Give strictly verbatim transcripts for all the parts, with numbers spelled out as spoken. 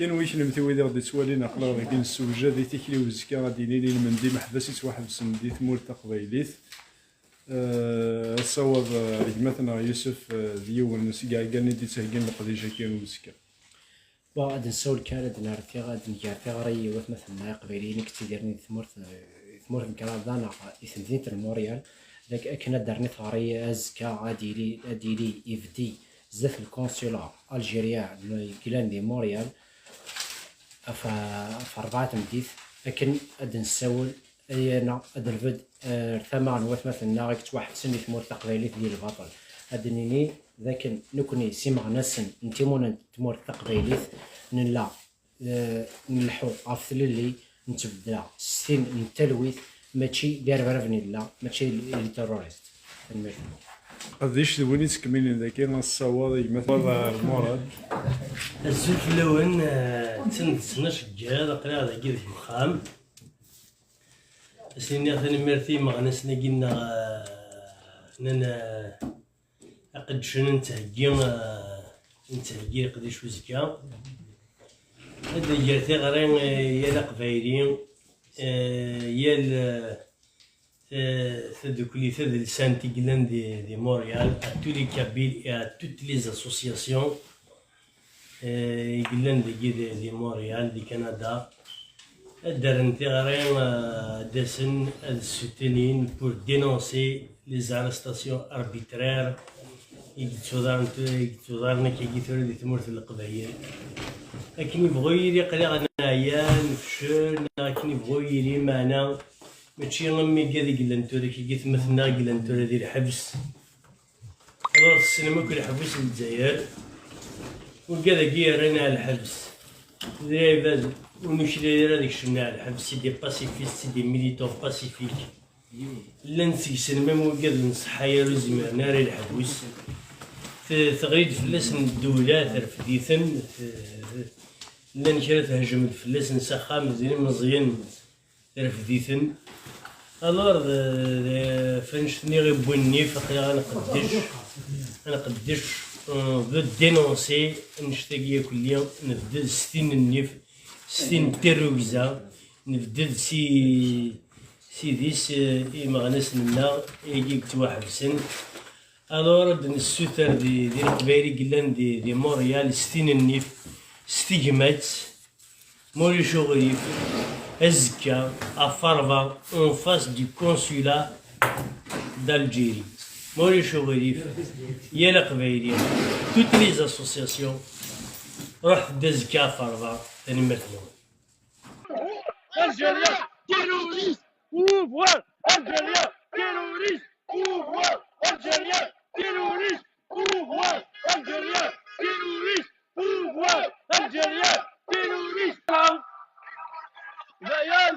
Kenwi kennemti wid i ɣ-d-ittwalin, aql-aɣ dagi nessewjad i tikli uzekka ad d-yinin ilmend imeḥbas yettwaḥebsen di tmurt taqbaylit. Eh, assawaḍ, eh, gma-tneɣ Yusef, eh, d yiwen seg yiɛeggalen i d-yettheggin leqdic-agi n uzekka. Bon, ad nessawel kan, ad nerr tiɣ-, ad nger tiɣri i watmaten-nneɣ iqbayliyen i yettidiren di tmurt, eh, di tmurt n Kanada neɣ i temdint n Montréal, dak-, akken ad d-terni tiɣri azekka ad yili, ad yili ibdi zdat lkonsula algérien n yellan di Montréal, ɣef, ɣef rebɛa tmeddit, akken ad d-nessawel, yerna ad d-nebded, eh, ar tama n watmaten-nneɣ i yettwaḥebsen di tmurt taqbaylit di lbaṭel. Ad d-nini d akken nekni s imeɣnasen n timunent n tmurt taqbaylit nella, eh, nleḥḥu ɣef tlelli, nettbedda s tin n talwit, mačči d irebraben i nella, mačči d les terroristes. Tanemmirt. Qeddic d win yettkemmilen dagi, assawaḍ i gma-tneɣ Murad. Azul fell-awen, eh, d tin d ttnac n yiḍ, aql-aɣ dagi deg uxxam. Ad s-iniɣ tanemmirt i yimeɣnasen-agi-nneɣ, eh, nnan, eh, iqeddcen nettheggi, eh, nettheggi leqdic uzekka. Ad d-nger tiɣri, eh, yal aqbayli, eh, yal, eh, ta-, tadukli tadelsant i yellan di, di Montréal, à tous les Kabyles et à toutes les associations, eh, i yellan dagi di, di Montréal, di Canada. Ad d-rren tiɣri, eh, ad d-asen ad soutenir pour dénoncer les arrestations arbitraires i d-ttuḍarent, i d-ttuḍaren akkagi tura di tmurt n Leqbayel. Akken ibɣu yili, aql-aɣ neɛya, nefcel, neɣ akken ibɣu yili, meɛna mačči am wigad i yellan tura, akkagi atmaten-nneɣ i yellan tura di lḥebs. Alors, tessnem akk leḥbus n Lezzayer. Wigad-agi yerran ar lḥebs, d lɛibad ur nuklal ara ad kecmen ar lḥebs, c'est des pacifistes, c'est des militants pacifiques. Llan seg-sen même wigad n ṣṣeḥḥa-ya ur zmiren ara i leḥbus. Te-, teɣli-d fell-asen ddula, terfed-iten, te-, llan kra tehjem-d fell-asen s axxam, d ilemẓiyen, terfed-iten. Alors, d, d, f annect-nni i wwin nnif, aql-aɣ ad nqeddec, ad nqeddec, euh, de dénoncer annect-agi akk-lli, nebded s tin n nnif, s tin n tirrugza, nebded si, s idis, eh, imeɣnasen-nneɣ, agi yettwaḥebsen. Alors, ad d-nessuter di, di Leqbayel i yellan di, di Montréal, s tin n nnif, s tegmat, ma ulac uɣilif, azekka, ɣef ṛebɛa, en face du consulat d'Algérie. Ma ulac uɣilif, yal aqbayli, toutes les associations, ruḥet-d azekka ɣef ṛebɛa, tanemmirt-nwen. Algérien terroriste, pouvoir algérien terroriste, pouvoir algérien terroriste, pouvoir algérien terroriste, pouvoir algérien terroriste. Dayen,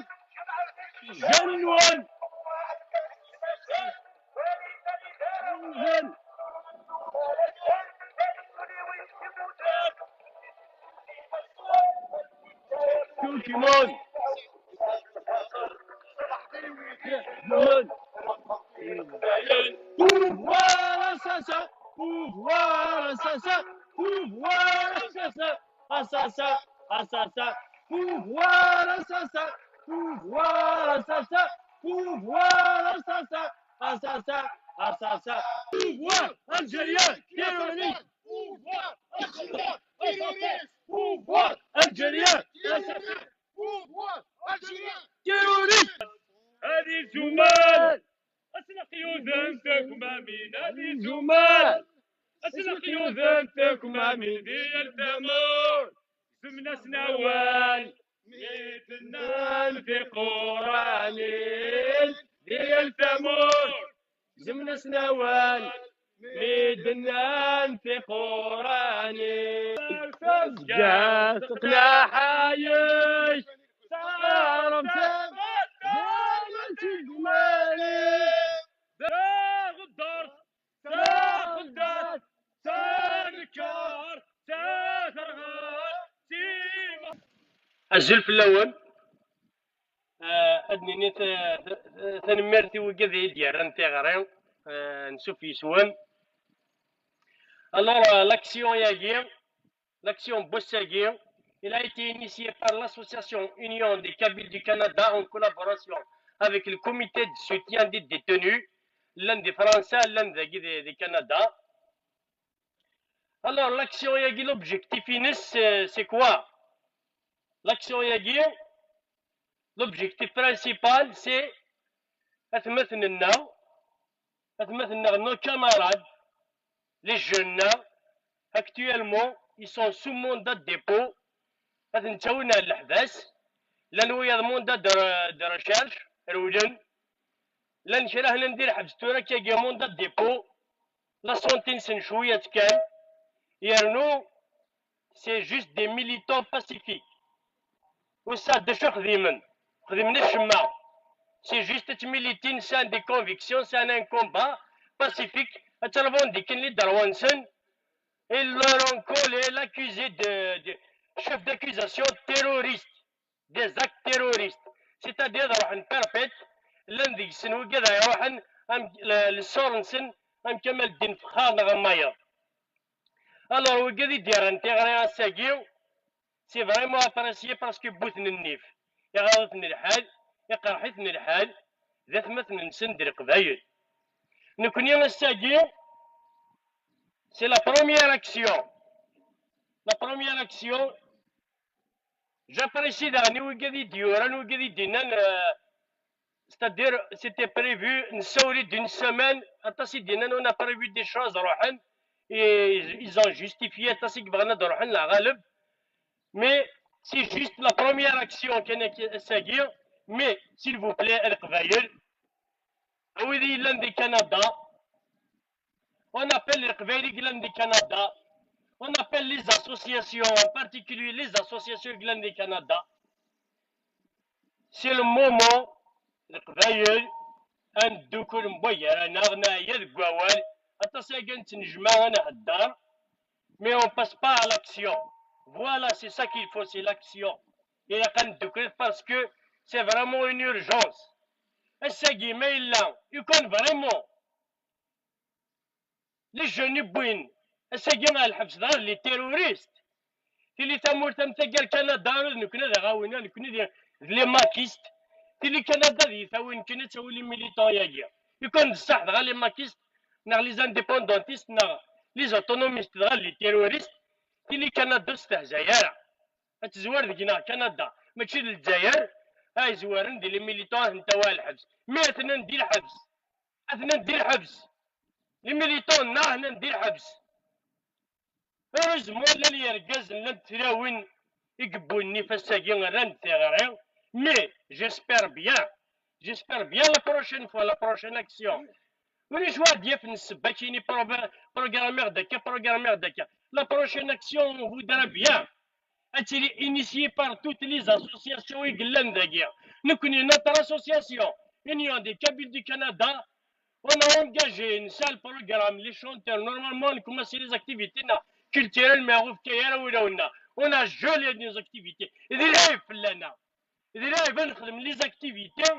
Janwan. Pouvoir assassin, pouvoir assassin, pouvoir assassin, assassin, assassin, pouvoir assassin, pouvoir assassin, pouvoir assassin, assassin, assassin, pouvoir algérien terroriste, pouvoir algérien terroriste, pouvoir algérien assassin, pouvoir algérien terroriste. Ad izumal asleqyud n tekmamin, ad izumal asleqyud n tekmamin di yal tamurt. Zemn-asen awal mi d-nnan tiquranin di yal tamurt. Zemn-asen awal mi d-nnan tiquranin. Tezga teqleɛ ḥayec, taɣremt, taɣremt, taɣremt, taɣremt, tanekkart, taterɣart, tima. Azul fell-awen. Eh, ad nini ta-, ta-, ta-, tanemmirt i wigad i d-yerran tiɣri, eh, nsuf yes-wen. Alors, eh, l'action-yagi, l'action n wass-agi, Il a été initié par l'association Union des Kabyles du Canada en collaboration avec le comité de soutien des détenus, llan di Fransa, llan dagi di, di Canada. Alors, l'action-agi, l'objectif-ines, c'est, c'est quoi? L'action-agi, l'objectif principal, c'est atmaten-nneɣ, atmaten-nneɣ, nos camarades, les jeunes-nneɣ, actuellement, ils sont sous mandat de dépôt. Ad ten-ttawin ar leḥbas. Llan wiyaḍ mandat de, de recherche, rewlen. Llan kra hnan di lḥebs tura, kagi mandat de dépôt. La santé-nsen cwiya kan. Yernu, c'est juste des militants pacifiques. Ur sɛan d acu xdimen. Xdimen acemma. C'est juste ad militen, sɛan des convictions, sɛan un combat pacifique, ad revendiquen les droits-nsen. Et leur oncle est l'accusé de, de chef d'accusation terroriste, des actes terroristes. C'est-à-dire, ruḥen perpète, llan deg-sen wigad ay ruḥen, am, le, le sort-nsen, am Kamal Ddin Fexxar neɣ am wayeḍ. Alors, wigad i d-yerran tiɣri ass-agi, c'est vraiment apprécié parce que wwten nnif. Iɣaḍ-iten lḥal, iqerḥ-iten lḥal, d atmaten-nsen d Leqbayel. Nekni ass-agi, c'est la première action. La première action, j'apprécie daɣen i wigad i d-yuran, wigad i d-yennan, euh, c'est-à-dire, c'était prévu, nessawel-d une semaine, aṭas i d-yennan, on a prévu des choses, ruḥen, et ils ont justifié aṭas i yebɣan ad ruḥen, leɣaleb. Mais c'est juste la première action kan ass-agi. Mais, s'il vous plaît, a Leqbayel, a wid yellan di Canada, on appelle Leqbayel i yellan di Canada, on appelle les associations, en particulier les associations i yellan di Canada. C'est le moment, Leqbayel, ad neddukkel mbagar-aneɣ, neɛya deg wawal, aṭas aya nettnejmaɛ ad nhedder, mais on passe pas à l'action. Voilà, c'est ça qu'il faut, c'est l'action. Ilaq ad neddukkel parce que c'est vraiment une urgence. Ass-agi ma yella, yukan vraiment, les jeunes i wwin ass-agi ɣer lḥebs dɣa d les terroristes. Tili tamurt am tagar Canada, ula d nekni ad aɣ-awin, nekni d, d les maquistes. Tili Canada ad yi-tawi nekni, ad tawi les militants-agi. Yukan d ṣṣeḥ dɣa les maquistes neɣ les indépendantistes neɣ les autonomistes dɣa d les terroristes. Tili Canada ur testehzay ara. Ad tezwar deg-neɣ Canada, mačči d Lezzayer, ay zwaren di les militants ad ten-tawi ɣer lḥebs. Mi atnan di lḥebs, atnan di lḥebs. Les militants-nneɣ atnan di lḥebs. Heureusement, llan yergazen, llant tlawin i yewwin nnif ass-agi, rran-d tiɣri. Mais j'espère bien, j'espère bien la prochaine fois, la prochaine action. Ulac wa ad yafen ssebba kini programmiɣ-d akka, programmiɣ-d akka. La prochaine action, on voudra bien ad tili initiée par toutes les associations i yellan dagi. Nekni, notre association, Union des Kabyles du Canada, on a engagé, nesɛa le programme, les chanteurs, normalement, on commence les activités culturelles, mais on a gelé nos activités. D lɛib fell-aneɣ. D lɛib ad nexdem les activités,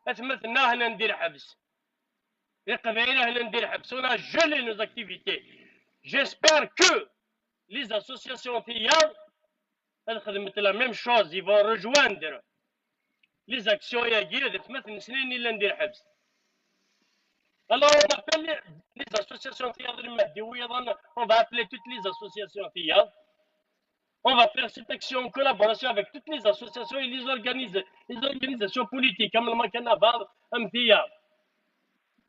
atmaten-nneɣ hnan di lḥebs. Leqbayel hnan di lḥebs, on a gelé nos activités. J'espère que les associations tiyaḍ ad xedment la même chose, ils vont rejoindre les actions-agi d atmaten-nsen i yellan di lḥebs. Alors, on appelle les, les associations tiyaḍ, les, on va appeler toutes les associations tiyaḍ. On va faire cette action en collaboration avec toutes les associations et les organis-, les organisations politiques, am lmakanabaḍ, am tiyaḍ.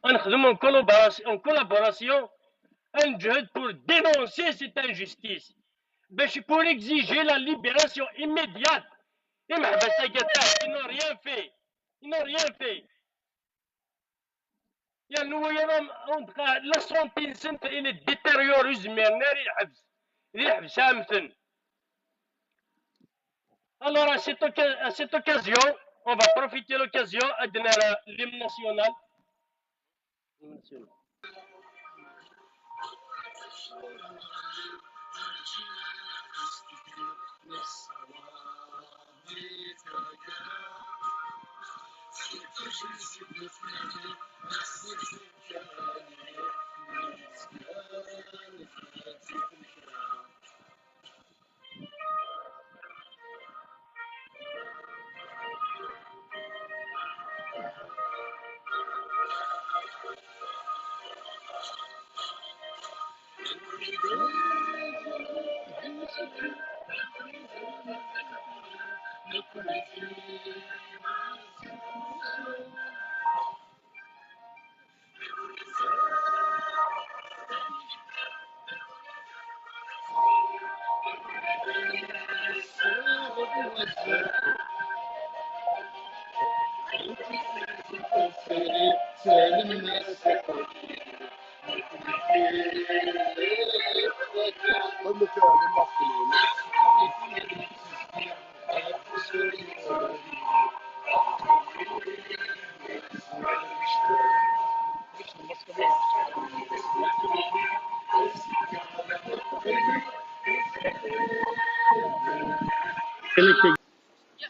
Ad nexdem en collaboration, en collaboration, ad neǧhed pour dénoncer cette injustice. Bac pour exiger la libération immédiate. Imeḥbas-agi, ils n'ont rien fait. Ils n'ont rien fait. Yernu wiyaḍ, la santé-nsen, elle est détériorée, ur zmiren ara i lḥebs. Di lḥebs ɛemten. Alors, à cette oca-, à cette occasion, on va profiter l'occasion ad nara l'hymne national. L'hymne national.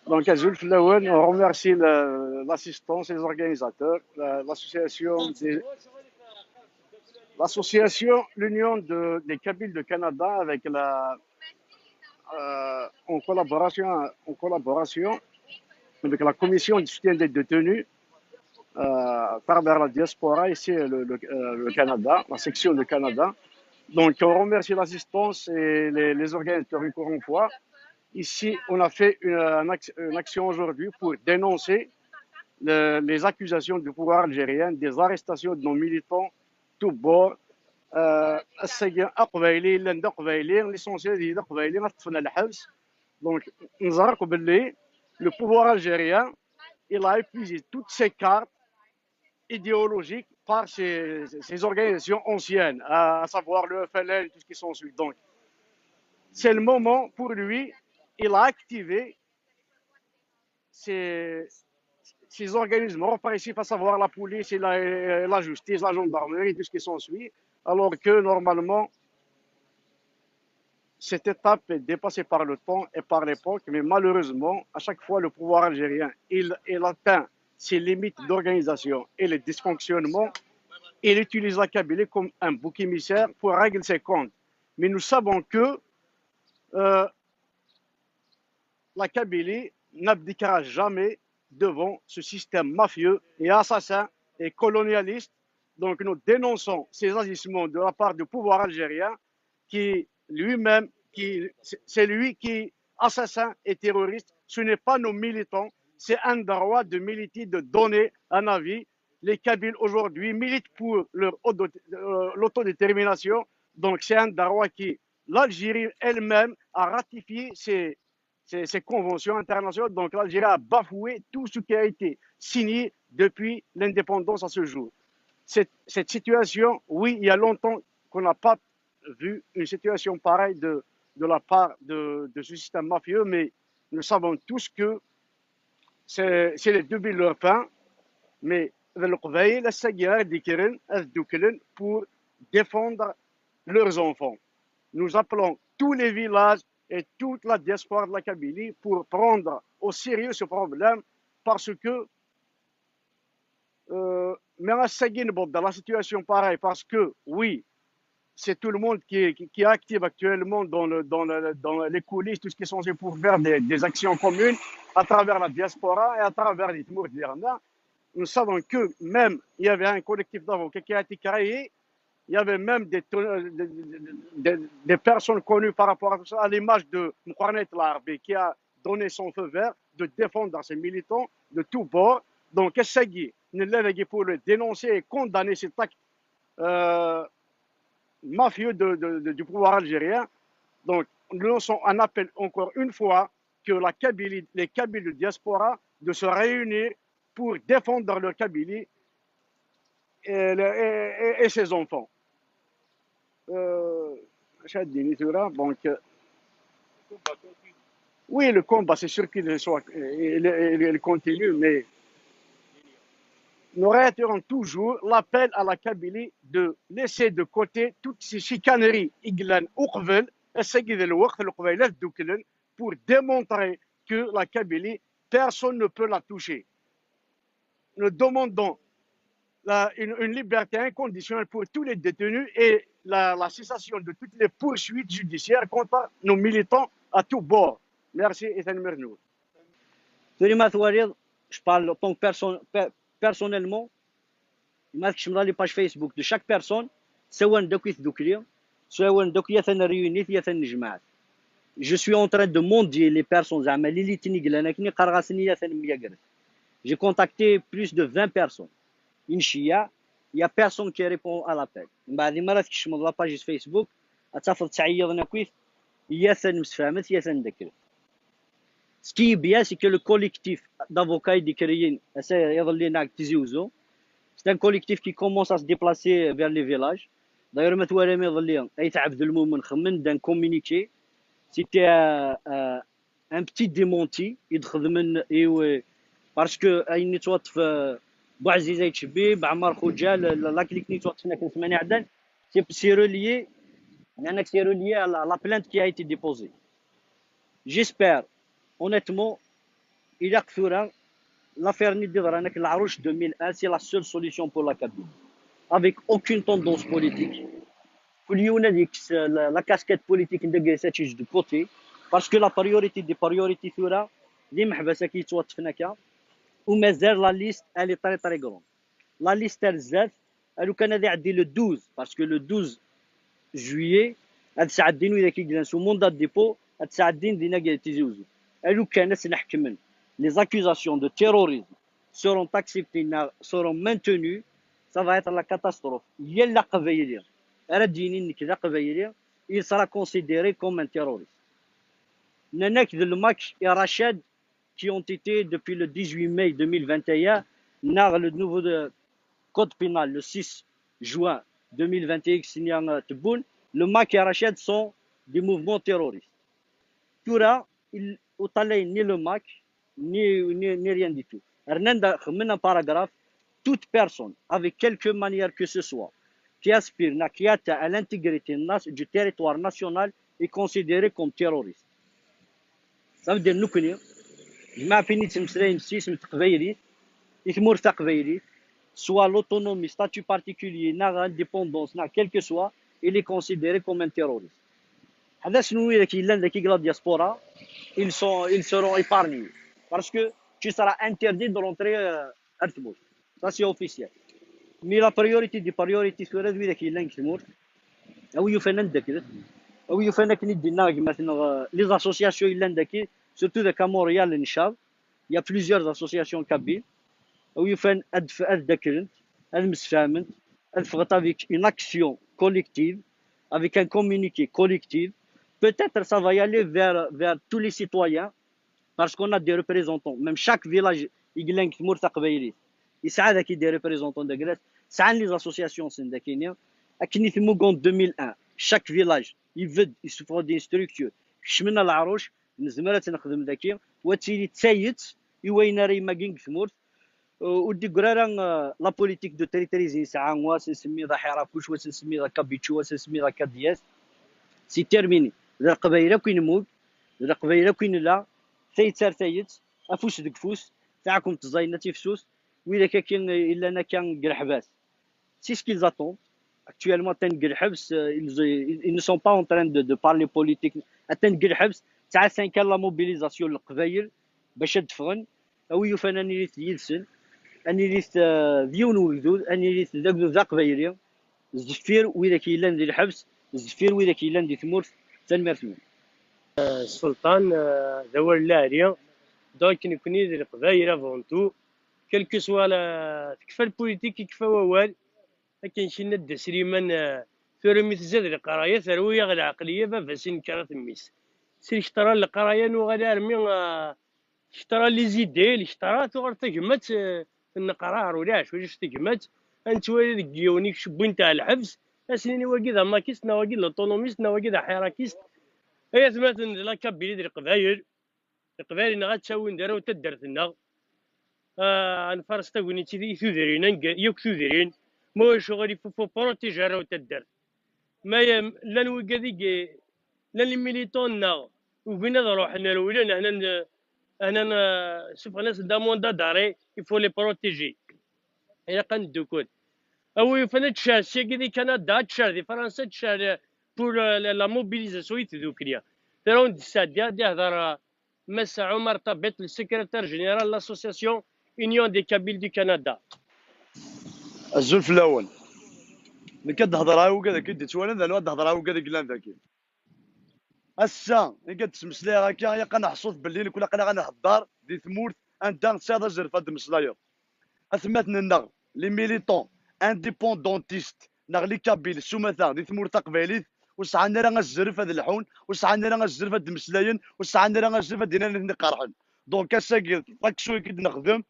Donc, azul fell-awen, on remercie le- l'assistance, les organisateurs, la- l'association des- l'association, l'Union de- des Kabyles de Canada avec la, euh, en collaboration, en collaboration avec la commission de soutien des détenus, euh, à travers la diaspora ici, le, le- euh, le Canada, la section de Canada. Donc, on remercie l'assistance et les, les organisateurs encore une fois. Ici, on a fait une, un ac- une action aujourd'hui pour dénoncer le- les accusations du pouvoir algérien, des arrestations de nos militants tout bord. Euh, ass-agi aqbayli, llan d aqbayli, l'essentiel d aqbayli, ad ṭṭfen lḥebs. Donc, neẓra akk belli le pouvoir algérien, il a épuisé toutes ses cartes idéologiques par ces, ces organisations anciennes, à, à savoir le F L N, tout ce qui s'ensuit. Donc, c'est le moment pour lui, il a activé ces, ces organismes répressifs, à savoir la police et la, et la justice, la gendarmerie, tout ce qui s'ensuit, alors que normalement, cette étape est dépassée par le temps et par l'époque, mais malheureusement, à chaque fois, le pouvoir algérien, il, il atteint ses limites d'organisation et les dysfonctionnements. Il utilise la Kabylie comme un bouc émissaire pour régler ses comptes. Mais nous savons que euh, la Kabylie n'abdiquera jamais devant ce système mafieux et assassin et colonialiste. Donc nous dénonçons ces agissements de la part du pouvoir algérien qui lui-même, qui, c'est lui qui assassin et terroriste. Ce n'est pas nos militants. C'est un droit de militer, de donner un avis. Les Kabyles aujourd'hui militent pour leur auto- euh, l'autodétermination. Donc c'est un droit qui l'Algérie elle-même a ratifié ces, ces, ces conventions internationales. Donc l'Algérie a bafoué tout ce qui a été signé depuis l'indépendance à ce jour. Cette, cette situation, oui, il y a longtemps qu'on n'a pas vu une situation pareille de, de la part de, de ce système mafieux, mais nous savons tous que c'est c'est le début de leur fin, mais d Leqbayel ass-agi ara d-ikkren ad dduklen pour défendre leurs enfants. Nous appelons tous les villages et toute la diaspora de la Kabylie pour prendre au sérieux ce problème parce que euh, mais ass-agi newweḍ dans la situation pareille parce que oui, c'est tout le monde qui, qui, qui est actif actuellement dans, le, dans, le, dans les coulisses, tout ce qui est censé pour faire des, des actions communes à travers la diaspora et à travers les tmurt. Nous savons que même il y avait un collectif d'avocats qui a été créé, il y avait même des, des, des, des personnes connues par rapport à tout ça, à l'image de Mouharnet Larbi, qui a donné son feu vert de défendre ses militants de tous bords. Donc, ass-agi, nella dagi pour le dénoncer et condamner cet acte euh, mafieux de, de, de, du pouvoir algérien. Donc, nous lançons un appel encore une fois que la Kabylie, les Kabyles de diaspora, de se réunir pour défendre leur Kabylie et, et, et ses enfants. Euh, donc, euh, oui, le combat, c'est sûr qu'il soit, il, il, il continue, mais nous réitérons toujours l'appel à la Kabylie de laisser de côté toutes ces chicaneries. I yellan uqbel, ass-agi d lweqt, Leqbayel ad dduklen pour démontrer que la Kabylie, personne ne peut la toucher. Nous demandons la, une, une liberté inconditionnelle pour tous les détenus et la, la cessation de toutes les poursuites judiciaires contre nos militants à tous bords. Merci et tanemmirt-nwen. Tura ma twaliḍ, je parle en tant que personne, pe- personnellement, ma tkecmeḍ les pages Facebook de chaque personne, ssawalen-d akk i tdukli, ssawalen-d akk ya tanriyunit, ya tanejmaɛt. Je suis en train de mendier les personnes, زعما لي لي تنيقلان كني قرغاسني يا ثاني ميا قرد. J'ai contacté plus de vingt personnes. إن شيا, il y a personne qui répond à l'appel. من بعد ما راه تكشم la page Facebook, اتفضل تعيض نكويت, يا ثاني مسفهمت يا ثاني ذكرت. Ce qui est bien, c'est que le collectif d'avocats يدي كريين يظل لنا تيزي وزو. C'est un collectif qui commence à se déplacer vers les villages. D'ailleurs, ما توالي ما يظل لي اي تعبد المؤمن خمن d'un communiqué. C'était un, un, un petit démenti يتخذ من ايوه. Parce que اين توطف بوعزيز ايتشبي بعمر خوجا, la clique ني توطف هناك ثمانية عدن. C'est relié, c'est relié à la, la plainte qui a été déposée. J'espère, honnêtement, il y a l'affaire ني دي ضرانك العروش deux mille un, c'est la seule solution pour la Kabylie. Avec aucune tendance politique. كل يوم هذيك la casquette politique ندير de côté, parce que la priorité des priorités ثورة دي محبسة كي توطفنا كا. ومازال la liste, elle est très très grande. La liste تاع الزاف, لو كان هذا يعدي le douze, parce que le douze juillet هاد سعدين وإذا كي جلسوا mandat de dépôt هاد سعدين دينا قال تيزي وزو. لو كان نحكمن les accusations de terrorisme seront acceptées, seront maintenues, ça va être la catastrophe. يلا قبايلي راه ديني انك ذا قبايلي, il sera considéré comme un terroriste. ناناك ذا الماك يا رشاد, qui ont été depuis le dix-huit mai deux mille vingt et un, ناغ le nouveau code pénal le six juin deux mille vingt et un, كسنيا تبون, le MAK يا رشاد sont des mouvements terroristes. ثورة, وطلعين ni le MAK, ni, ni, ni rien du tout. رنان دا خمنا paragraphe, toute personne, avec quelque manière que ce soit, qui aspire, n'a qui atteint à l'intégrité du territoire national est considérée comme terroriste. Ça veut dire نكني جماعة فين يتمسلاين بسيسم تقبايليت, يتمور تقبايليت, soit l'autonomie, statut particulier, ناغ indépendance, ناغ quel que soit, il est considéré comme un terroriste. هذا شنو ذاك يلان ذاك la diaspora, ils sont, ils seront épargnés. Parce que tu seras interdit de rentrer, euh, à Tmour. Ça, c'est officiel. Mais la priorité des priorités, c'est que les gens qui sont morts, أو يفنن دكرت, أو يفنن كني دينا مثلا les associations يلان ذاك, surtout ذاك Montréal نشاف, il y a plusieurs associations kabyles, أو يفن أدف أدكرنت, أدمسفامنت, أدفغت avec une action collective, avec un communiqué collectif. Peut-être ça va y aller vers, vers tous les citoyens, parce qu'on a des représentants. Même chaque village, يقلنك ثمور تقبايلي, يسعى ذاك des représentants de Grèce, سعى les associations سن ذاكينيا, أكني ثموق en deux mille un, chaque village, يبد, يسفر des structures, كشمنا العروش, نزمرة نخدم ذاكي, وتيلي تسايت, يوين ريما كينك ثمورت, ودي قرارا, la politique de terrorisme يسعى واس نسمي ذا حراكوش, واس نسمي ذا كابيتشو, واس نسمي ذا كادياس. C'est terminé. ذا القبايل كوين موك, ذا القبايل كوين لا, ثيت سار ثيت, أفوس دك فوس, تاعكم تزاينا تيفسوس, وإذا كان إلا أنا كان قرحباس. C'est ce qu'ils attendent. Actuellement, تنقل حبس, ils, ils ne sont pas en train de, de parler politique. تنقل حبس, تاع cinq ans la mobilisation القبايل, باش تدفغن, أو يوفان أني ريت يدسن, أني ريت, آه, ديون وجدود, أني ريت ذاك ذا قبايلي, زفير وإذا كيلان ذي الحبس, زفير وإذا كيلان ذي ثمورت, تنميرت من. السلطان, آه, ذا ولا ريا, donc نكوني ذي القبايل avant tout, quel que soit la, تكفى البوليتيك, يكفى ووال, akken كنا الدسريمان, آه, ثورة مي تزاد القراية, ثروية غير العقلية, بابا سين كرات ميس. سير كترا القراية نو غير أرمي, آه, كترا لي زيدي, كترا ثغر تجمت, آه, النقرار ولا عش وجش تجمت, أنت وين دقيوني كشبوين تاع الحبس, أسنيني واقي ذا ماكيست, نا واقي لوطونوميست, نا واقي ذا حيراكيست. أي أثمات لا كابيلي ذي القبايل, القبايل نغا تساوين دارو تدرت النغ. آه, نفرس تاكوني تيدي ثودرين, أنك يوك ثودرين, مو شغل يفو بروتيج راو تدرت. ما ي-, لان ويقادي, لان لي ميليتون نغ, وقلنا ذا روح نرويلن, هنا ن-, هنا ن-, سوف ناس دامون دا داري, يفو لي بروتيجي. هي قن الدكود. أو يفنا تشار, سيكي دي كندا, تشار دي فرنسا, تشار pour la, la mobilisation يتذوكريا. تراون دي ساديا, دي هضر, مس عمر طبيط, le secrétaire général de l'association Union des Kabyles du Canada. Azul fell-awen. Nekk ad d-hedreɣ i wigad-agi d-ittwalan, d anwa ad d-hedreɣ i wigad i yellan dagi. Ass-a i ad d-ttmeslayeɣ akka, ilaq ad neḥṣut belli nekkni aql-aɣ ad nhedder di tmurt anda tesɛiḍ azref ad d-tmeslayeḍ. Atmaten-nneɣ, les militants indépendantistes neɣ les Kabyles s umata di tmurt taqbaylit, ur sɛan ara azref ad lḥun, ur sɛan ara azref ad d-mmeslayen, ur sɛan ara azref ad d-inin nitni qerḥen. Donc ass-agi, l'action i d-nexdem,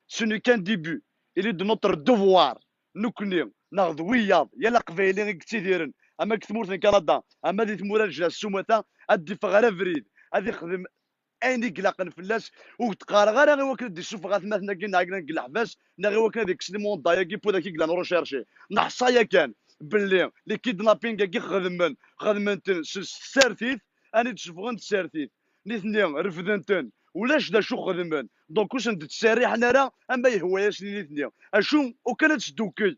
ce n'est qu'un début. Il est de notre devoir, nekkni neɣ d wiyaḍ, yal aqbayli i yettidiren ama deg tmurt n Kanada ama di tmura n leǧnas s umata, ad d-iffeɣ ɣer abrid, ad ixdem ayen i ilaqen fell-as. Ur d-qqareɣ ara i wakken ad d-issufeɣ atmaten-agi neɣ i yellan deg leḥbas, neɣ i wakken ad ikkes limunda-agi n widak i yellan recherchés. Neḥṣa yakan belli les kidnappings-agi xedmen, xedmen-ten s s tsertit, ad ten-id-sufɣen tsertit. Nitni refden-ten, ulac d acu xedmen. Donc ur sen-d-ttserriḥen ara ama yehwa-yasen i nitni. Acu, ukan ad tesdukkel.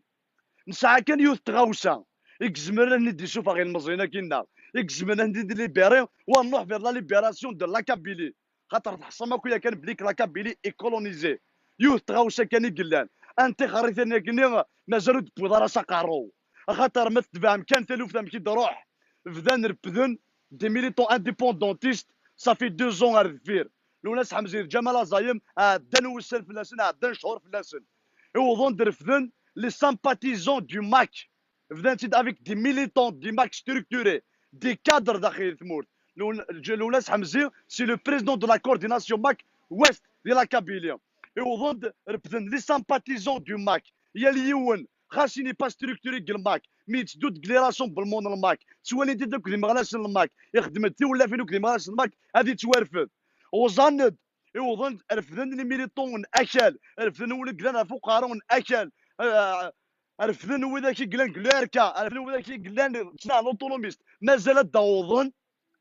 Nesɛa kan yiwet n tɣawsa i izemren ad ten-id-issufeɣ ilmeẓyen-agi-nneɣ, i izemren ad ten-id-libéri, wa nruḥ vers la libération de la Kabylie. Xaṭer teḥṣam akk yakan belli la Kabylie est colonisée. Yiwet n tɣawsa kan i yellan. Anta i xerriten akkenni, mazal ur d-tewwiḍ ara s aqerru. Axaṭer ma tetbeɛem kan taluft amek i d-ruḥ, bdan refden des militants indépendantistes, ça fait deux ans ar deffir. Lwennas Ḥemzi d Ǧamal Aẓayem ɛeddan wussan fell-asen, ɛeddan cchur fell-asen. Iwḍen-d refden les sympathisants du MAK. Bdan-tt-id avec des militants du MAK structurés, des cadres daxel tmurt. Lwen-, Lwennas Ḥemzi, c'est le président de la coordination MAK Ouest de la Kabylie. Iwḍen-d refden les sympathisants du MAK. Yal yiwen, xas il n'est pas structuré deg le MAK, mi yetteddu deg les rassemblements n le MAK, ttwalin-t-id akk d imeɣnasen n le MAK, ixeddem-d tiwlafin akk d imeɣnasen n le MAK, ad yettwarfed. Uẓan-d, iwḍen refden les militants n Akal, refden wid i yellan ɣef uqerru n Akal, eh, refden widak i yellan deg l'U R K, refden widak i yellan ttnaɣen autonomistes. Mazal ad d-awḍen,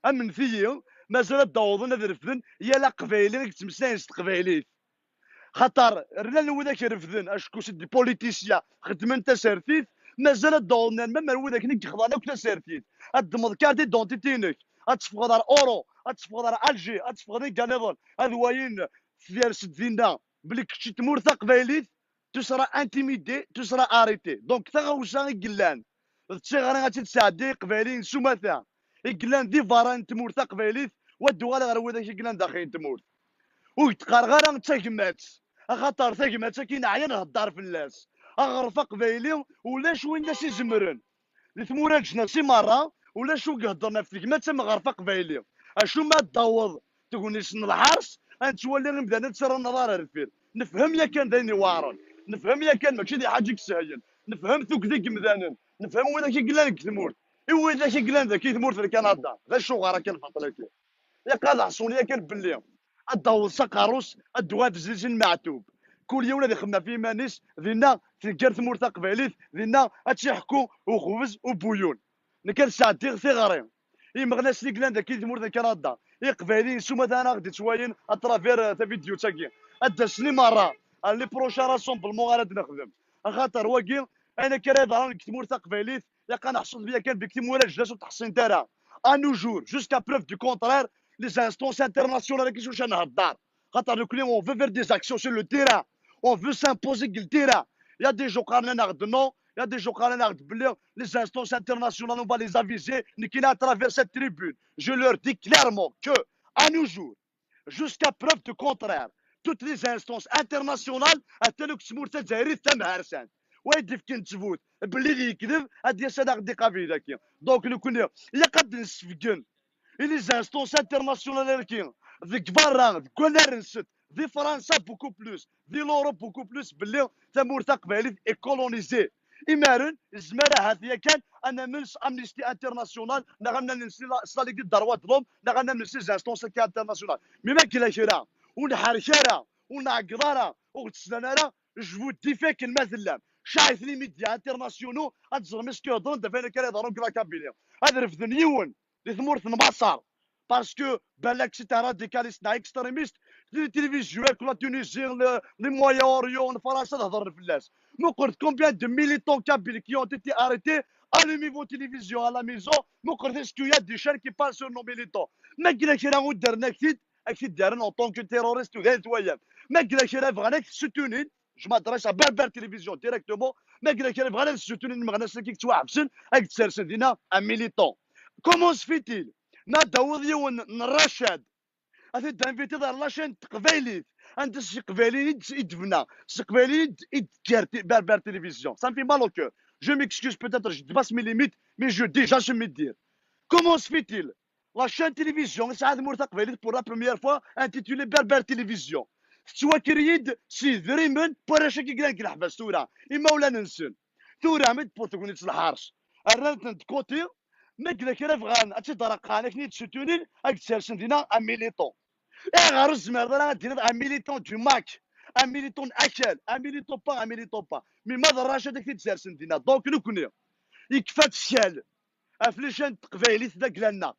amnet-iyi, mazal ad d-awḍen ad refden yal aqbayli i yettmeslayen s teqbaylit. Xaṭer rnan widak refden, acku c'est des politiciens, xeddmen tasertit, mazal ad d-awḍen même ar widak i yexḍan akk tasertit. Ad ddmeḍ carte d'identité-inek, ad teffɣeḍ ar Oran, ad teffɣeḍ ar Alger, ad teffɣeḍ iga nniḍen, ad wayin ters-d dinna belli kečč i tmurt taqbaylit, tu seras intimidé, tu seras arrêté. Donc taɣawsa i yellan d tiɣri ad tt-id-sɛeddi iqbayliyen s umata i yellan di berra n tmurt taqbaylit, wa d-uɣal ɣer widak i yellan daxel n tmurt. Ur d-qqareɣ ara d tagmat, axaṭer tagmat-agi neɛya nhedder fell-as. Aɣref aqbayli ulac win i s-izemren. Di tmura n leǧnas i merra, ulac ur iheddren ɣef tegmat am uɣref aqbayli. Acu ma d-taweḍ tegnit n lḥers, ad nettwali imdanen ttarran aḍar ar deffir. Nefhem yakan d ayen iweɛren. Nefhem yakan mačči d lḥaǧa i yesheyyen. Nefhem tugdi n yimdanen. Nefhem widak i yellan deg tmurt. I widak i yellan dagi tmurt n Kanada. D acuɣer akken lbaṭel-agi? Ilaq ad ḥṣun yakan belli ad d-taweḍ s aqerru-s, ad d-tuɣal tezlit n Meɛtub. Kul yiwen ad ixemmem ɣef yiman-is, dinna tenger tmurt taqbaylit, dinna ad tt-iḥekku uxbez ubuyun. Nekk ad sɛeddiɣ tiɣri i yimeɣnasen i yellan dagi di tmurt n Kanada, i Iqbayliyen s umata ara ɣ-d-ittwalin à travers, euh, tavidyut-agi. Ad d-asen i merra ar les prochains rassemblements ara d-nexdem. Axaṭer wagi, ayen akka ara yeḍran deg tmurt taqbaylit, ilaq ad neḥṣu yakan belli timura n leǧnas ur tt-ḥṣint ara. À nos jours, jusqu'à preuve du contraire, les instances internationales-agi s wacu ara nhedder. Xaṭer nekkni, on veut faire des actions sur le terrain. On veut s'imposer deg le terrain. Il y a des gens qqaren-aneɣ-d non, il y a des gens qqaren-aneɣ-d belli les instances internationales, on va les aviser. Nekkini, à travers cette tribune, je leur dis clairement que, à nos jours, jusqu'à preuve du contraire, toutes les instances internationales, atan akk tmurt tazzayrit tamharsant. Wa i d-ifken ttbut belli d lekdeb, ad d-yas ad aɣ-d-iqabel dagi. Donc nekkni, ilaq ad d-nesfeggen i les instances internationales-agi, deg berra, deg wannar-nsent, di Fransa beaucoup plus, di l'Europe beaucoup plus, belli tamurt taqbaylit est colonisée. Imaren, nezmer ahat yakan ad namen s Amnesty International, neɣ ad namen s la, s la Ligue des droits de l'homme, neɣ ad namen s les instances-agi internationales. Mais ma yella kra, ur nḥerrek ara, ur nɛeggeḍ ara, ur ɣ-d-slan ara, je vous défie akken ma tellam. Caɛet les médias internationaux, ad teẓrem acu yeḍran d ayen akka ara yeḍrun deg la Kabylie. Ad refden yiwen di tmurt n Maṣer, parce que balak c'est un radicaliste neɣ extrémiste, les télévisions, la Tunisie, le, les Moyen-Orient, n Fransa ad hedren fell-as. Muqlet combien de militants kabyles qui ont été arrêtés, allumez vos télévisions à la maison, muqlet est-ce qu'il y a des chaînes qui parlent sur nos militants. Ma yella kra ur d-rren ak-t-id, ak-t-id-rren en tant que terroriste u d ayen twayam. Ma yella kra bɣan ad k-soutenir, je m'adresse à Berbère Télévision directement, ma yella kra bɣan ad soutenir imeɣnasen-agi yettwaḥebsen, ad k-d-sersen dinna un militant. Comment se fait-il Ma d-tawiḍ yiwen n Racad, ad t-id-invitiḍ ar la chaîne n teqbaylit, anda s teqbaylit i d-, i d-tebna, s teqbaylit i d-, i d-tekker ti-, Berbère Télévision. Ça me fait mal au cœur. Je m'excuse, peut-être je dépasse mes limites, mais je dis, j'assume mes dires. Comment se fait-il? La chaîne télévision, yesɛa tmurt taqbaylit pour la première fois, intitulée Berbère Télévision. Tettwaker-iyi-d s yedrimen n warrac-agi yellan deg leḥbas tura, imawlan-nsen. Tura, mi d-tewweḍ tegnit s lḥerc, rran-ten de côté, ma yella kra bɣan ad tt-id-reqqɛen, akken i d-ssutunin, ad d-sersen dinna un militant. Ayɣer ur tezmireḍ ara ad d-tiniḍ un militant du MAK, un militant n akal, un militant pas, un militant pas? Mi ma d Racad ad k-t-id-sersen dinna. Donc, nekkni, yekfa-t ccal ɣef les chaînes n teqbaylit d agla-nneɣ.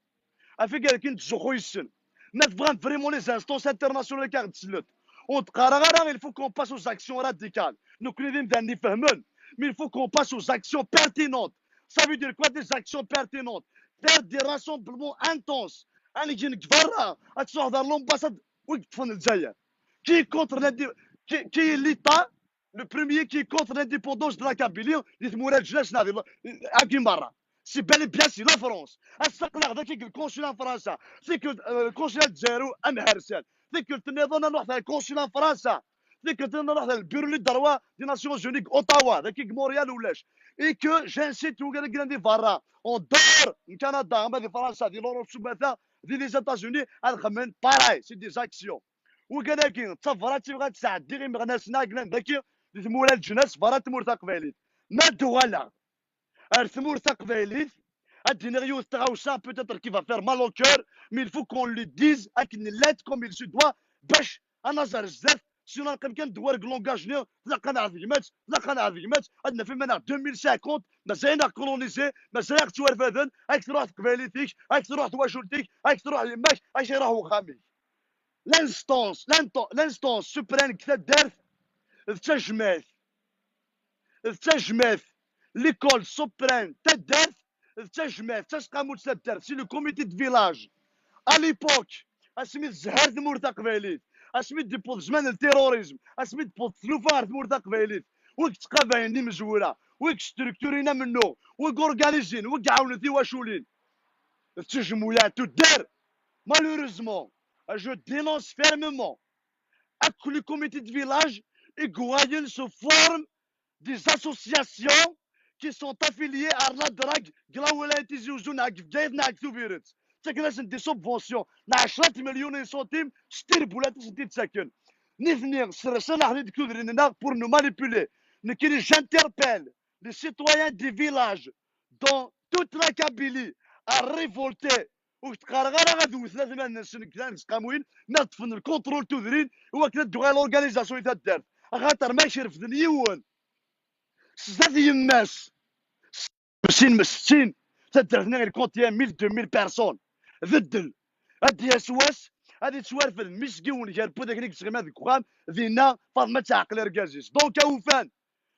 Ɣef wigi akken nettzuxxu yes-sen. Ma tebɣam vraiment les instances internationales ad aɣ-d-sellent, ur d-qqareɣ ara il faut qu'on passe aux actions radicales. Nekkni d imdanen ifehmen, mais il faut qu'on passe aux actions pertinentes. Ça veut dire quoi, des actions pertinentes? Faire des rassemblements intenses. Ad neg deg berra, ad truḥeḍ ɣer l'ambassade, wi yeṭṭfen Lezzayer? Qui est contre l'indé-, qui, qui est l'État, le premier qui est contre l'indépendance de la Kabylie, di tmura leǧnas neɣ di, agi merra? C'est bel et bien, c'est la France. Ass-a aql-aɣ dagi deg le consulat n Fransa, tikkelt, euh, consulat n Lezzayer amhersan, tikkelt nniḍen ad nruḥ ɣer le consulat n Fransa, tikkelt nniḍen ad nruḥ ɣer le bureau des droits des Nations Unies deg Ottawa, dagi deg Montréal ulac. Et que j'incite wigad i yellan di berra, en dehors n Canada, ama di Fransa, di l'Europe s umata, di les États-Unis, ad xedmen pareil, c'est des actions. Wigad-agi d tabrat i bɣan ad tesɛeddi imeɣnasen-a yellan dagi di tmura leǧnas berra n tmurt taqbaylit. Ma d-uɣaleɣ ar tmurt taqbaylit, ad d-iniɣ yiwet tɣawsa, peut-être qui va faire mal au cœur, mais il faut qu'on le dise akken llant comme il se doit, bac ad naẓ ar zdat, sinon neqqim kan deg warg langage-nni, tlaq-aneɣ tegmat, tlaq-aneɣ tegmat, ad naf iman-aɣ deux mille cinquante, mazal-aneɣ colonisés, mazal-aɣ ttwarfaden, ad k-truḥ teqbaylit-ik, ad k-truḥ twacult-ik, ad k-truḥ yemma-k, ad k-iruḥ wexxam-ik. L'instance, l'into-, l'instance suprême deg taddart d tajmaɛt. D tajmaɛt. L'école suprême, taddart d tajmaɛt, d taseqqamut taddart, c'est le comité de village. À l'époque, asmi tezhar tmurt taqbaylit, asmi d-yewweḍ zzman n terrorisme, asmi d-tewweḍ tlufa ɣer tmurt taqbaylit, wi yettqabayen d imezwura, wi yestructurin amennuɣ, wi yorganisin, wi iɛawnen tiwaculin, d tejmuɛt tuddar. Malheureusement, je dénonce fermement akk les comités de village i iwayen sous forme des associations qui sont affiliées à la drogue deg lwilaya n Tizi Uzzu neɣ deg Bgayet neɣ deg Tubiret. Ttaken-asen des subventions n ɛecra tmelyon n centimes s tirbullat i sen-t-id-ttaken. Nitni ssersen-aɣ-ten-id deg tudrin-nneɣ pour nous manipuler. Nekkini, j'interpelle les citoyens des villages dans toute la Kabylie à révolter. Ur k-qqareɣ ara ad wten atmaten-nsen deg kra n tseqqamuyin, ma ṭṭfen le contrôle tudrin, i wakken ad d-tuɣal l'organisation i taddart. Axaṭer ma k-refden yiwen s zdat yemma-s, xemsin, settin, taddart-nni il compte mille, deux mille personnes. Beddel. Ad d-yas wass, ad yettwarfed mmi-s n yiwen gar n wid akken i yettɣima deg uxxam, dinna Faḍma ad teɛqel argaz-is. Donc, awufan,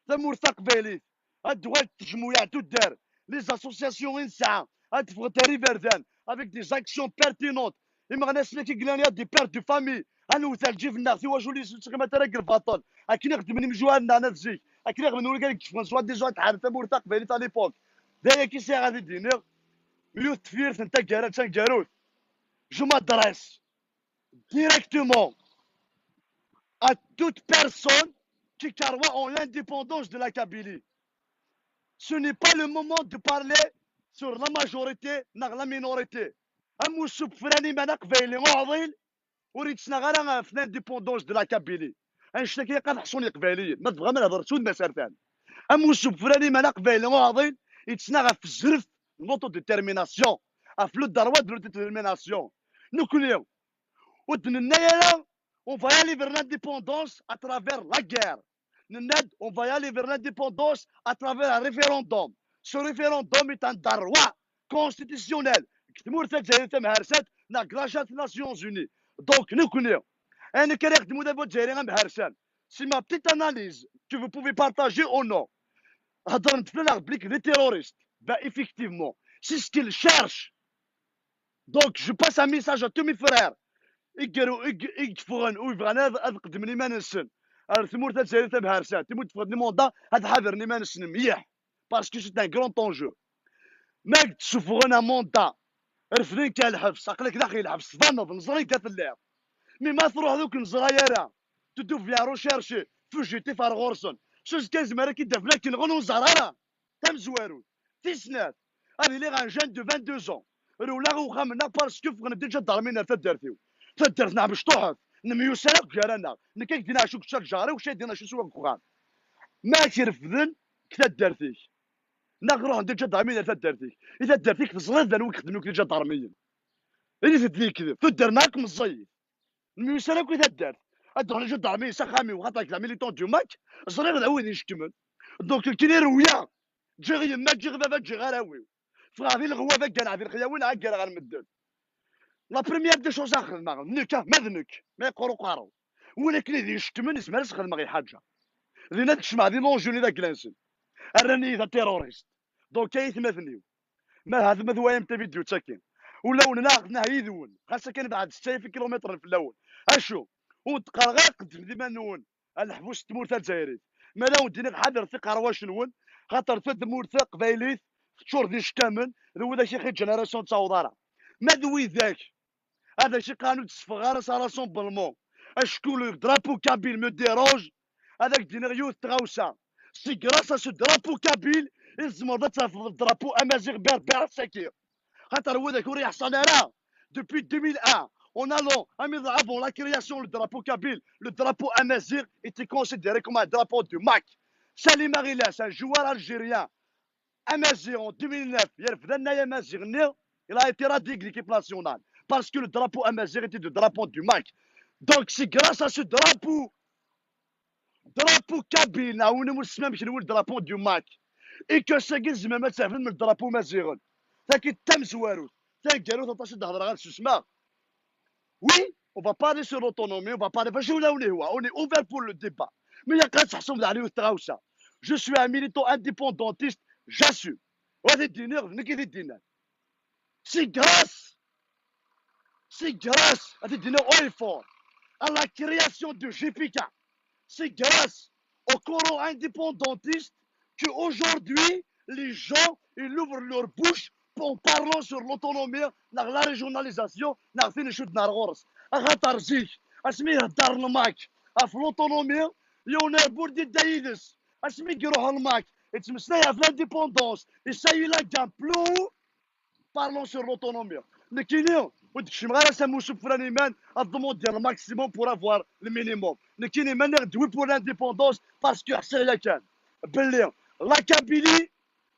tamurt taqbaylit, ad d-tuɣal tejmuɛt tuddar, les associations i nesɛa, ad d-ffɣent ar iberdan, avec des actions pertinentes. Imeɣnasen-agi yellan ya des pères de famille, ad newwet ar lǧib-nneɣ, tiwaculin ur ttɣimant ara deg lbaṭel, akken i xeddmen imjuhad-nneɣ n zik, akken i xeddmen wid i yeffɣen soi-disant ad ḥarben tamurt taqbaylit à l'époque. D ayagi sɛiɣ ad d-iniɣ, yiwet tefyirt n taggara d taneggarut. Je m'adresse directement à toute personne qui croit en l'indépendance de la Kabylie. Ce n'est pas le moment de parler sur la majorité neɣ la minorité. Am ussufran iman aqbayli uɛḍil ur yettnaɣ ara ɣef l'indépendance de la Kabylie. Annect-agi ilaq ad ḥṣun Iqbayliyen, ma tebɣam ad hedṛet s wudem asertan. Am ussufran iman aqbayli uɛḍil yettnaɣ ɣef zzref n l'autodétermination, ɣef le droit de l'autodétermination. Nekkni, ur d-nenna ara on va aller vers l'indépendance à travers la guerre. Nenna-d, on va aller vers l'indépendance à travers un référendum. Ce référendum est un droit constitutionnel deg tmurt Tazzayrit tamharsant neɣ deg la Charte des Nations Unies. Donc, nekkni, ayen akka ara ixeddem udabu azzayri amharsan, c'est ma petite analyse que vous pouvez partager ou non. Hedren-d fell-aɣ belli des terroristes. Ben, effectivement, c'est ce qu'ils cherchent. Donc, je passe un message à tous mes frères i yeffɣen, u yebɣan ad, ad qeddmen iman-nsen ar tmurt Tazzayrit tamharsant, tmurt teffɣen les mandats, ad ḥadren iman-nsen mliḥ, parce que c'est un grand enjeu. Ma d-ssufɣen un mandat Refden-k ar lḥebs, aql-ak daxel lḥebs, tbaneḍ, neẓra-k telliḍ. Mi ma truḥeḍ ur k-neẓra ara, tu deviens recherché, fugitif ar ɣur-sen. S uzekka yezmer ad k-id-afen akken ɣen ur neẓra ara. Tamezwarut. Tis snat, ad iliɣ un jeune de vingt-deux ans. Rewleɣ i uxxam-nneɣ parce que ffɣen-d iǧadarmiyen ar taddart-iw. Taddart-nneɣ mecṭuḥet, nemyussan akk gar-aneɣ. Nekk ad k-d-iniɣ acu yečča lǧar-iw, kečč ad d-tiniḍ acu s wakk uxxam. Ma k-refden deg taddart-ik, neɣ ruḥen-d iǧadarmiyen ar taddart-ik. I taddart-ik teẓriḍ d anwa i ixedmen akk iǧadarmiyen. Init-d lekdeb, tuddar-nneɣ akk meẓẓiyit. Nemyussan akk i taddart. Ad d-ruḥen iǧadarmiyen s axxam-iw, xaṭer nekk d militant du MAK, ẓriɣ d awi d icekkmen. Donc, nekkini rewleɣ. Ǧǧiɣ yemma, ǧǧiɣ baba, ǧǧiɣ arraw-iw. Ffɣeɣ di leɣwab, ad gganeɣ di lexyawen, ad ggareɣ ar medden. La première des choses ad xedmeɣ, nekk, ah, ma d nekk, ma yeqqur uqerru. Win akken i d-icekkmen, yezmer ad s-xedmeɣ i lḥaǧa. Dinna ad kecmeɣ di l'enjeu-nni d agla-nsen. Rran-iyi d aterroriste. Donc, ay atmaten-iw, ma ahat ma twalam tavidyut-agi, ulawen-nneɣ neɣ yid-wen, xas akken nebɛed setta alaf kilomètre fell-awen. Acu? Ur d-qqareɣ ara qeddmet iman-nwen ar leḥbus n tmurt tazzayrit. Ma la wen-d-iniɣ ḥadret iqerwacen-nwen, xaṭer tadmurt taqbaylit teččur d icekkamen, d widak i ɣ-iǧǧan ara ur nettaweḍ ara. Ma d widak, ad ak-iqqaren ur d-tteffɣeɣ ara s rassemblement, acku le drapeau kabyle me dérange, ad ak-d-iniɣ yiwet tɣawsa. C'est grâce à ce drapeau kabyle i tzemreḍ ad tafeḍ drapeau amaziɣ berbère ass-agi. Xaṭer widak ur yeḥṣan ara. Depuis deux mille un, en allant, avant la création, le drapeau kabyle, le drapeau amaziɣ était considéré comme un drapeau du MAK. Salim Aghilas, un joueur algérien, amaziɣ en deux mille neuf, yerfed annay amaziɣ-nni, il a été radié de l'équipe nationale. Parce que le drapeau amaziɣ était le drapeau du MAK. Donc, c'est grâce à ce drapeau, drapeau kabyle, neɣ win umi tsemmamt kenwi le drapeau du MAK, i que ass-agi tzemrem ad tafem le drapeau amaziɣ. Tagi d tamezwarut, taneggarut, aṭas i d-hedreɣ, ad susmeɣ. Oui, on va parler sur l'autonomie, on va parler, on est ouvert pour le débat. Mais il y a quand même, je suis un militant indépendantiste, j'assume. C'est grâce, c'est grâce à, à la création de J P K. C'est grâce au courant indépendantiste qu'aujourd'hui, les gens, ils ouvrent leur bouche en parlant sur l'autonomie, neɣ la régionalisation, neɣ tin icudden ar ɣur-s. Axaṭer zik, asmi ihedder le MAK ɣef l'autonomie, yiwen arbur d-idda yid-s. Asmi iruḥ le MAK, yettmeslay ɣef l'indépendance, et ça, il a gagne plus haut, parlons sur l'autonomie. Nekkini, ur d-kecmeɣ ara s amussu n Fran Iman, ad demander le maximum pour avoir le minimum. Nekkini, ma nniɣ-d oui pour l'indépendance, parce que ḥṣiɣ yakan belli la Kabylie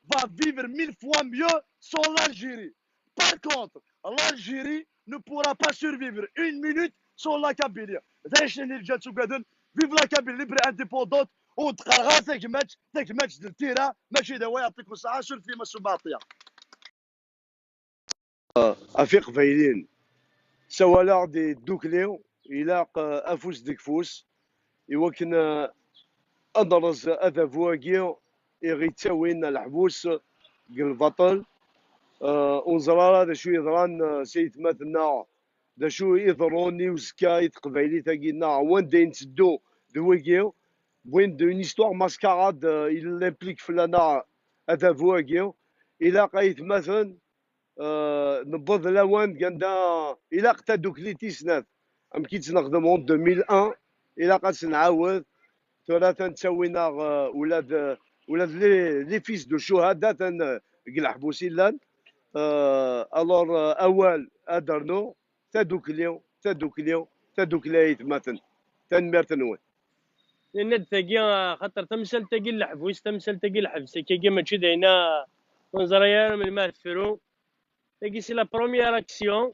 va vivre mille fois mieux sans l'Algérie. Par contre, l'Algérie ne pourra pas survivre une minute sans la Kabylie. D acu i d-ǧǧan ttugaden, vive la Kabylie libre et indépendante, ur d-qqareɣ ara tagmat, tagmat d ltira, mačči d awal, yeɛṭikum ṣṣeḥḥa, surfem-iyi ma sumɛeḍ-iyi. Ɣef iqbayliyen. Ssawaleɣ-d i tdukli, ilaq, eh, afus deg ufus, i wakken, eh, ad nrez adabu-agi i ɣ-ittawin leḥbus deg lbaṭel. Eh, ur neẓri ara d acu yeḍran, eh, s aytmaten-nneɣ, d acu iḍerrun i uzekka i teqbaylit-agi-nneɣ, wanda i netteddu d wigi. Wwin-d une histoire mascarade, euh, il implique fell-aneɣ adabu-agi. Ilaq aytmaten, euh, newweḍ lawan deg anda ilaq tadukli tis snat. Amek i tt-nexdem en deux mille un, ilaq ad tt-nɛawed. Tura atan ttawin-aɣ, euh, ula d, ula d les, les fils de shuhada atan, euh, deg leḥbus i llan. Euh, alors, euh, awal ad d-rnuɣ, tadukli, tadukli, tadukli ay aytmaten. Tanemmirt-nwen. Nenna-d tagi, xaṭer tamsalt-agi n leḥbus, tamsalt-agi n lḥebs, akkagi mačči d ayen, ur neẓri ara melmi ad tefru. Tagi, c'est la première action.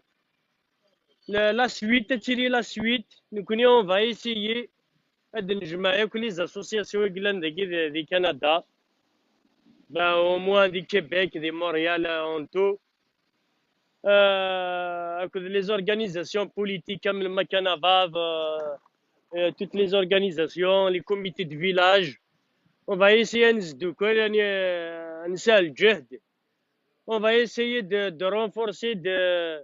La, la suite, ad tili la suite. Nekkni, on va essayer ad d-nejmeɛ akk les associations i yellan dagi di, di Canada. Ben, au moins di Québec, di Montréal, en tout. Euh, akked les organisations politiques am le Makanavav, euh, euh, toutes les organisations, les comités de village. On va essayer ad nesdukel, ad n-, ad nesɛi lǧehd. On va essayer de, de renforcer, de,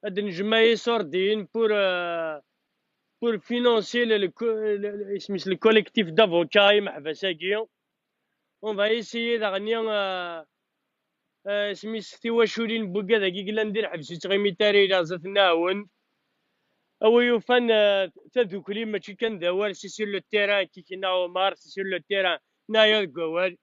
ad nejmeɛ iṣurdiyen pour, euh, pour financer le, le co-, le, le, isem-is, le collectif d'avocats imeḥbas-agi. On va essayer daɣen, euh, Eh, isem-is tiwaculin n wigad-agi yellan di lḥebs, ur ttɣimit ara, ila zdat nɛawen. A wi yufan, eh, tadukli mačči kan d awal, si sur le terrain, kikina Omar, si sur le terrain, neɛya deg wawal.